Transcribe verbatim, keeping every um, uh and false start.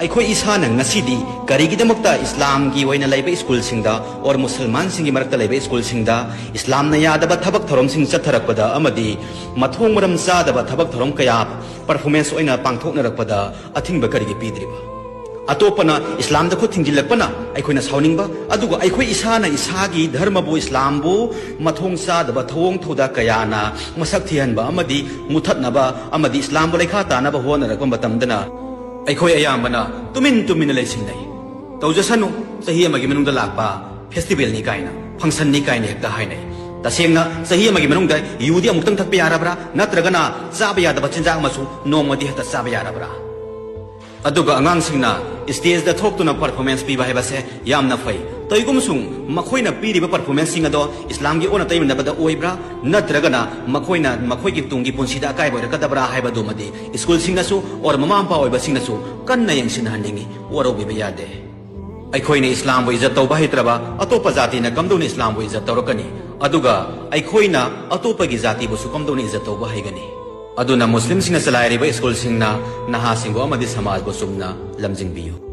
ꯑꯩꯈꯣꯏ ꯏꯁꯥꯅ ꯉꯁꯤꯗꯤ ꯀꯔꯤꯒꯤꯗꯃꯛꯇ ꯏꯁꯂꯥꯝꯒꯤ ꯑꯣꯏꯅ ꯂꯩꯕ ꯁ꯭ꯀꯨꯜꯁꯤꯡꯗ ꯑꯣꯔ ꯃꯨꯁꯜꯃꯥꯟꯁꯤꯡꯒꯤ ꯃꯔꯛꯇ ꯂꯩꯕ ꯁ꯭ꯀꯨꯜꯁꯤꯡꯗ ꯏꯁꯂꯥꯝꯅ ꯌꯥꯗꯕ ꯊꯕꯛ ꯊꯧꯔꯝꯁꯤꯡ ꯆꯠꯊꯔꯛꯄꯗ ꯑꯃꯗꯤ ꯃꯊꯣꯡ ꯃꯔꯝ ꯆꯥꯗꯕ ꯊꯕꯛ ꯊꯧꯔꯝ ꯀꯌꯥ ꯄꯔꯐꯣꯔꯃꯦꯟꯁ ꯑꯣꯏꯅ ꯄꯥꯡꯊꯣꯛꯅꯔꯛꯄꯗ ꯑꯊꯤꯡꯕ ꯀꯔꯤꯒꯤ ꯄꯤꯗ꯭ꯔꯤꯕ? ꯑꯇꯣꯞꯄꯅ ꯏꯁꯂꯥꯝꯗ ꯈꯨꯠ ꯊꯤꯡꯖꯤꯜꯂꯛꯄꯅ ꯑꯩꯈꯣꯏꯅ ꯁꯥꯎꯅꯤꯡꯕ, ꯑꯗꯨꯒ ꯑꯩꯈꯣꯏ ꯏꯁꯥꯅ ꯏꯁꯥꯒꯤ ꯙꯔꯃꯕꯨ, ꯏꯁꯂꯥꯝꯕꯨ ꯃꯊꯣꯡ ꯆꯥꯗꯕ ꯊꯧꯑꯣꯡ ꯊꯧꯗꯥ ꯀꯌꯥꯅ ꯃꯁꯛ ꯊꯤꯍꯟꯕ ꯑꯃꯗꯤ ꯃꯨꯊꯠꯅꯕ ꯑꯃꯗꯤ ꯏꯁꯂꯥꯝꯕꯨ ꯂꯩꯈꯥ ꯇꯥꯅꯕ ꯍꯣꯠꯅꯔꯛꯄ ꯃꯇꯝꯗꯅ ꯑꯩꯈꯣꯏ ꯑꯌꯥꯝꯕꯅ ꯇꯨꯃꯤꯟ ꯇꯨꯃꯤꯟꯅ ꯂꯩꯁꯤꯟꯅꯩ꯫ "ꯇꯧꯖꯁꯅꯨ, ꯆꯍꯤ ꯑꯃꯒꯤ ꯃꯅꯨꯡꯗ ꯂꯥꯛꯄ ꯐꯦꯁꯇꯤꯚꯦꯜꯅꯤ" ꯀꯥꯏꯅ, ꯐꯪꯁꯟꯅꯤ ꯀꯥꯏꯅ ꯍꯦꯛꯇ ꯍꯥꯏꯅꯩ꯫ ꯇꯁꯦꯡꯅ ꯆꯍꯤ ꯑꯃꯒꯤ ꯃꯅꯨꯡꯗ ꯌꯨꯗꯤ ꯑꯃꯨꯛꯇꯪ ꯊꯛꯄ ꯌꯥꯔꯕ꯭ꯔꯥ? ꯅꯠꯇ꯭ꯔꯒꯅ ꯆꯥꯕ ꯌꯥꯗꯕ ꯆꯤꯟꯖꯥꯛ ꯑꯃꯁꯨ ꯅꯣꯡꯃꯗꯤ ꯍꯦꯛꯇ ꯆꯥꯕ ꯌꯥꯔꯕ꯭ꯔꯥ? ꯑꯗꯨꯒ ꯑꯉꯥꯡꯁꯤꯡꯅ ꯁ꯭ꯇꯦꯖꯇ ꯊꯣꯛꯇꯨꯅ ꯄꯔꯐꯣꯔꯃꯦꯟꯁ ꯄꯤꯕ ꯍꯥꯏꯕꯁꯦ ꯌꯥꯝꯅ ꯐꯩ꯫ ꯀꯩꯒꯨꯝꯁꯨꯡ ꯃꯈꯣꯏꯅ ꯄꯤꯔꯤꯕ ꯄꯔꯐꯣꯔꯃꯦꯟꯁꯁꯤꯡ ꯑꯗꯣ ꯏꯁꯂꯥꯝꯒꯤ ꯑꯣꯟꯅ ꯇꯩꯅꯕꯗ ꯑꯣꯏꯕ꯭ꯔꯥ, ꯅꯠꯇ꯭ꯔꯒꯅ ꯃꯈꯣꯏꯅ ꯃꯈꯣꯏꯒꯤ ꯇꯨꯡꯒꯤ ꯄꯨꯟꯁꯤꯗ ꯑꯀꯥꯏꯕ ꯑꯣꯏꯔꯛꯀꯗꯕ꯭ꯔꯥ ꯍꯥꯏꯕꯗꯨꯃꯗꯤ ꯁ꯭ꯀꯨꯜꯁꯤꯡꯅꯁꯨ ꯑꯣꯔ ꯃꯃꯥ ꯃꯄꯥ ꯑꯣꯏꯕꯁꯤꯡꯅꯁꯨ ꯀꯟꯅ ꯌꯦꯡꯁꯤꯟꯍꯟꯅꯤꯡꯏ, ꯋꯥꯔꯧꯕꯤꯕ ꯌꯥꯗꯦ꯫ ꯑꯩꯈꯣꯏꯅ ꯏꯁꯂꯥꯝꯕꯨ ꯏꯖꯠ ꯇꯧꯕ ꯍꯩꯇ꯭ꯔꯕ ꯑꯇꯣꯞꯄ ꯖꯥꯇꯤꯅ ꯀꯝꯗꯧꯅ ꯏꯁꯂꯥꯝꯕꯨ ꯏꯖꯠ ꯇꯧꯔꯛꯀꯅꯤ? ꯑꯗꯨꯒ ꯑꯩꯈꯣꯏꯅ ꯑꯇꯣꯞꯄꯒꯤ ꯖꯥꯇꯤꯕꯨꯁꯨ ꯀꯝꯗꯧꯅ ꯏꯖꯠ ꯇꯧꯕ ꯍꯩꯒꯅꯤ? ꯑꯗꯨꯅ ꯃꯨꯁꯂꯤꯝꯁꯤꯡꯅ ꯆꯂꯥꯏꯔꯤꯕ ꯁ꯭ꯀꯨꯜꯁꯤꯡꯅ ꯅꯍꯥꯁꯤꯡꯕꯨ ꯑꯃꯗꯤ ꯁꯃꯥꯖꯕꯨ ꯆꯨꯝꯅ ꯂꯝꯖꯤꯡꯕꯤꯌꯨ꯫